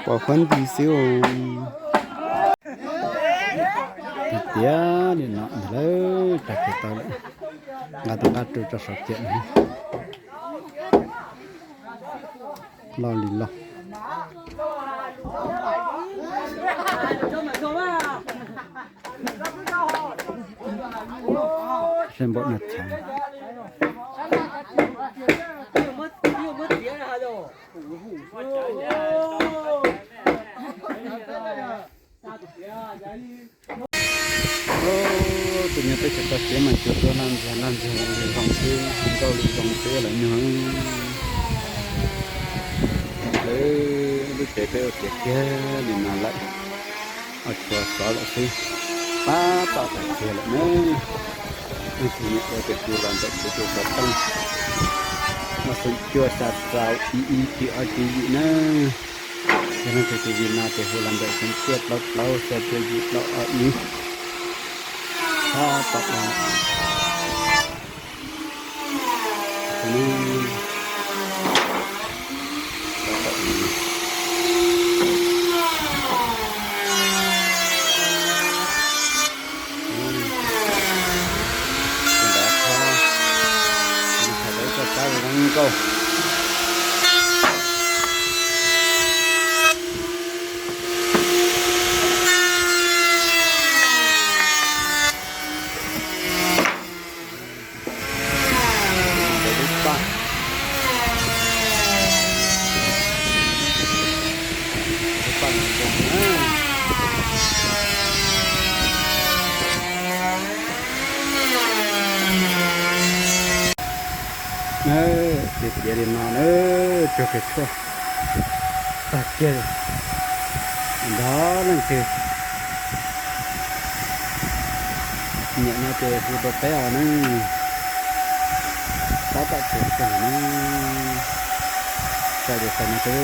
Pom huab nti xwb. Tiag tiag li no ntag lauj, tag kiag tau lawm. Nqa tus nqaj rau tso saum kiag. Loj li loj. Sab npaum no chav. Tus niag peb tseem tau tiav mas cuag tuaj laj ntxiag laj ntxiag zoo xwb, nkauj li zoo xwb lawm nyuag. Lub tsev peb ua tiav kiag li no lawm, ua tshuav xov lawm xwb, tab tom tag kiag lawm na. Leej twg nyiam ua ces hu los ntawm kuv tus xov tooj, mas xoom cuaj xya rau ib ib tsib ob tsib yim na. Yog leej twg tus vim no ces hu los ntawm xoom cuaj plaub plaub xya cuaj yim plaub ob ib. Tab tom Tiav tiav li no na, cuag kiag tshuaj tag kiag. Ntawd leej twg nyiam no ces hu rau peb os na. Tab tom tsev kawg na. Saib li saib no xwb.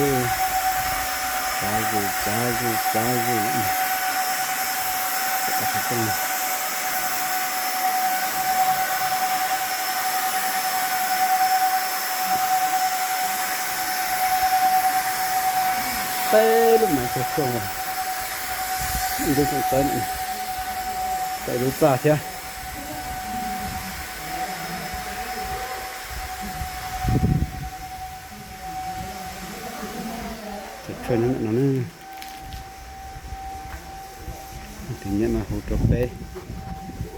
Tsav zuj tsav zuj tsav zuj. Peb lub maiv tag tshuaj, ib lub txawb txawb, tau ib lub txaj thiab. Tshuaj nyob ntawm no na. Tus nyiam mas hu rau peb,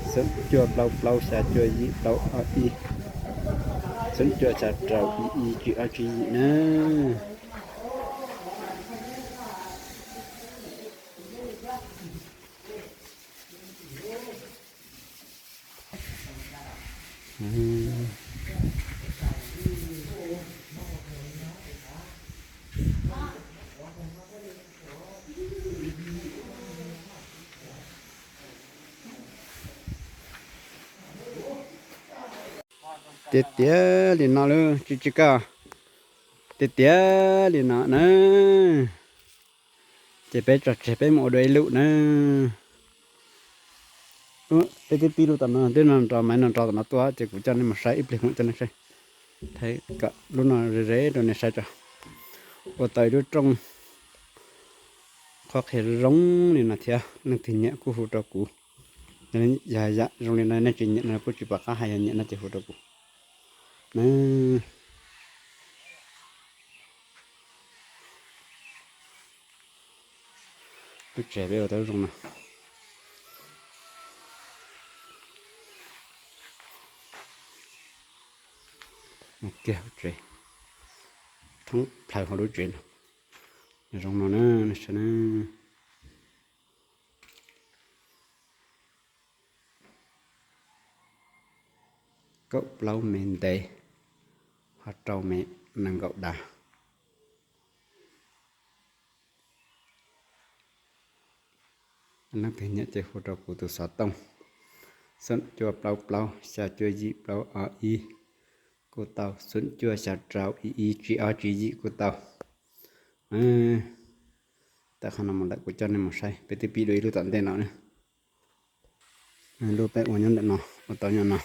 xoom cuaj plaub plaub xya cuaj yim plaub ob ib, xoom cuaj xya rau ib ib tsib ob tsib yim na. Tiav tiav li no lawm, tsis tsis kaj. Tiav tiav li no na. Ces peb tso tseg peb mus ua dua ib lub na. Peb twb pib lub tom no, twb no nrov maiv no nrov tom no tuaj ces kuv coj nej mus saib ib pliag, kuv coj nej saib. Thaij kom lub no ze ze rau nej saib tso. Ua tau ib lub rooj qhuab qhia zoo li no thiab, leej twg nyiam kuj hu rau kuv. Yog yam zoo li no nej tsis nyiam no kuj tsis pom qab hais, yog nyiam no ces hu rau kuv na. Lub tsev peb ua tau zoo no. Kiag lub tsev, thoob plaws hauv lub tsev no. Zoo no na, nej saib na. Kaum plaub mev ntev, ho rau mev nees nkaum dav. Leej twg nyiam ces hu rau kuv tus xov tooj, xoom cuaj plaub plaub xya cuaj yim plaub ob ib kuj tau, xoom cuaj xya rau ib ib tsib ob tsib yim kuj tau. Tawm qhov no mus lawm kuv coj nej mus saib, peb twb pib dua ib lub tom ntej no na. Lub peb ua nyob ntawm no, ua tau nyob no.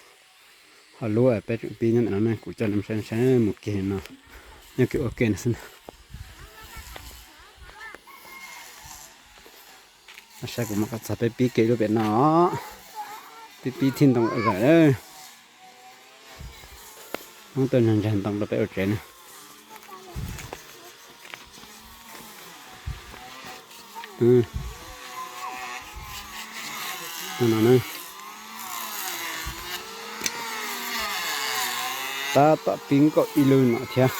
Ho lub peb tseem pib nyob ntawm no ne, kuv coj nej mus saib, saib mus kiag no, nyob kiag ua ke no xwb na. Saib kuv muab koj txog peb pib kev lub pem no, peb pib thij ntoo lawm. Hmoob tuaj nrog ntsaig ntoo rau peb ua tsev na. Tab tom pib nkaum ib lub no thiab.